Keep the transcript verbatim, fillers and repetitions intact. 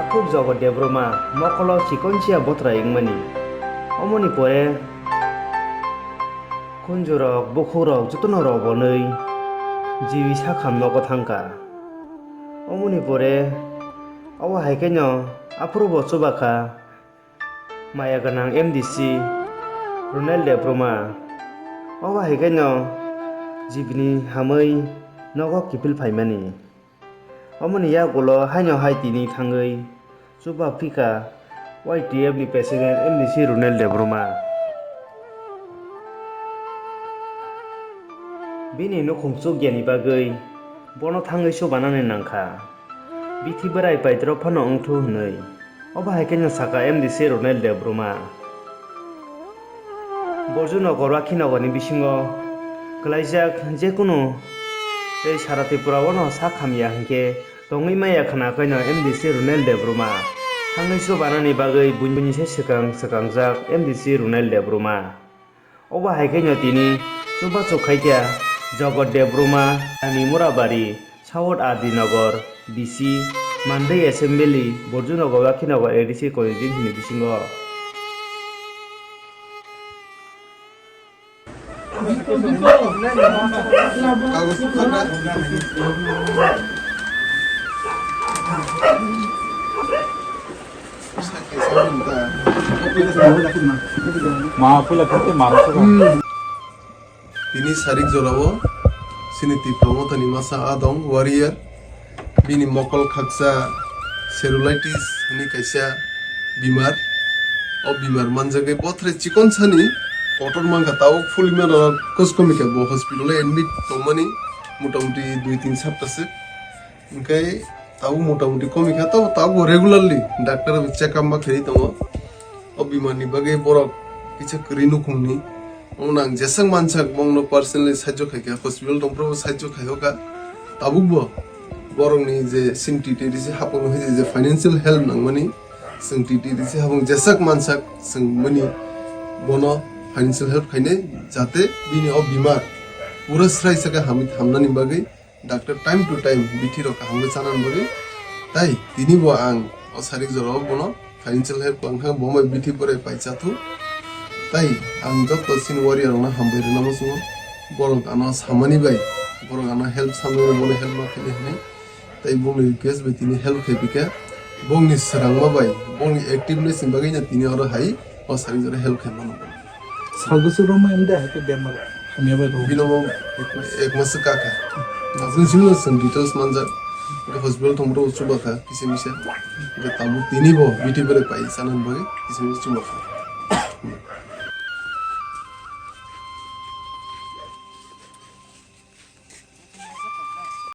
Khuk Jogot Debbarma mokolo chikonsiya bothra wngmani. Omoni pore khunjurok, bukhukrok jotono rw bonwi G B sakham nogo thangkha. Omoni pore obo hai kheno aphuru bo chubakha maya gwnang M D C Ronel Debbarma. Obo hai kheno G B ni hamwi nogo kiphil phaimani. Omoni yagulo haino hai tini thangwi chuba phikha Y T F ni president M D C Ronel Debbarma. Bini nukhung chukya ni bagwi bono thangwi chubanani nangkha. Bithi bwrai paitro phano wngthu hwnwi. Obo hai kheno sakha M D C Ronel Debbarma. Borju Nogor Wakhi Nogor ni bisingo kwlaijak jekunu tei sara Tripura o no sak hamya hinkhe tongwi maya khna khaino M D C Ronel Debbarma thangwi chubanani bagwi buini se swkang swkangjak M D C Ronel Debbarma. Obo hai kheno tini chubachu khaikha Jogot Debbarma, Ani Murabari, South R D Nagar, B C, Mandai Assembly, Borju Nagar, Wakhi Nagar A D C constituency ni bisingo. Ma, puila khaikhe maro se ba. Tini sarik jorao chini Tipra Mothani masa adong warrior, bini mokol khaksa cellulitis hwnwi kaisa bimar. O bimar manjagwi bothre chikon sani kotor mankha, tabuk phulima rok koskomikha bo hospital o admit tongmani motamuti dui tin sapta se. Hwnkhe tabuk motamuti komikha, tabuk, tabuk regularly doctor bai check up ma khlaiwi tongo. O bimar ni bagwi borok kisa kwrwi nukhungni. Omono ang jeswk mansak bongno personally sahajyo khaikha, hospital tongphuru bo sahajyo khaikha. Tabukbo borokni je chini T T D C hapung hai je financial help nangmani, chwng T T D C hapung jeswk mansak chwng mani bono financial help khainai, jate bini o bimar pura srai sakha hamwi hamnani bagwi. Doctor time to time bithi rok kaham khe chanani bagwi. Tai tini bo ang o sarik jorao bono financial help kwlangkha, bo bai bithi borai pai chathu. Tai ang joto chini warrior rokno hambai rwna muchungo. Borok ano samani bai, borok ano help samani bai, bono help ma khainai hwnwi. Tai bongni request bai tini help khai pika. Bongni swrangma bai, bongni activeness ni bagwi no tini oro hai o sarik jorao help khai mano. Salbwswk romwi wngde hai khe bemar hamya bai rw. Bino bo ek mas kaka. Aswk simi no chwng details manjak. Hwnkhe hospital thwngmoro chuba kha kisa misa. Hwnkhe tabuk tini bo bithi bwrwi pai chanani bagwi kisa misa chuba kha.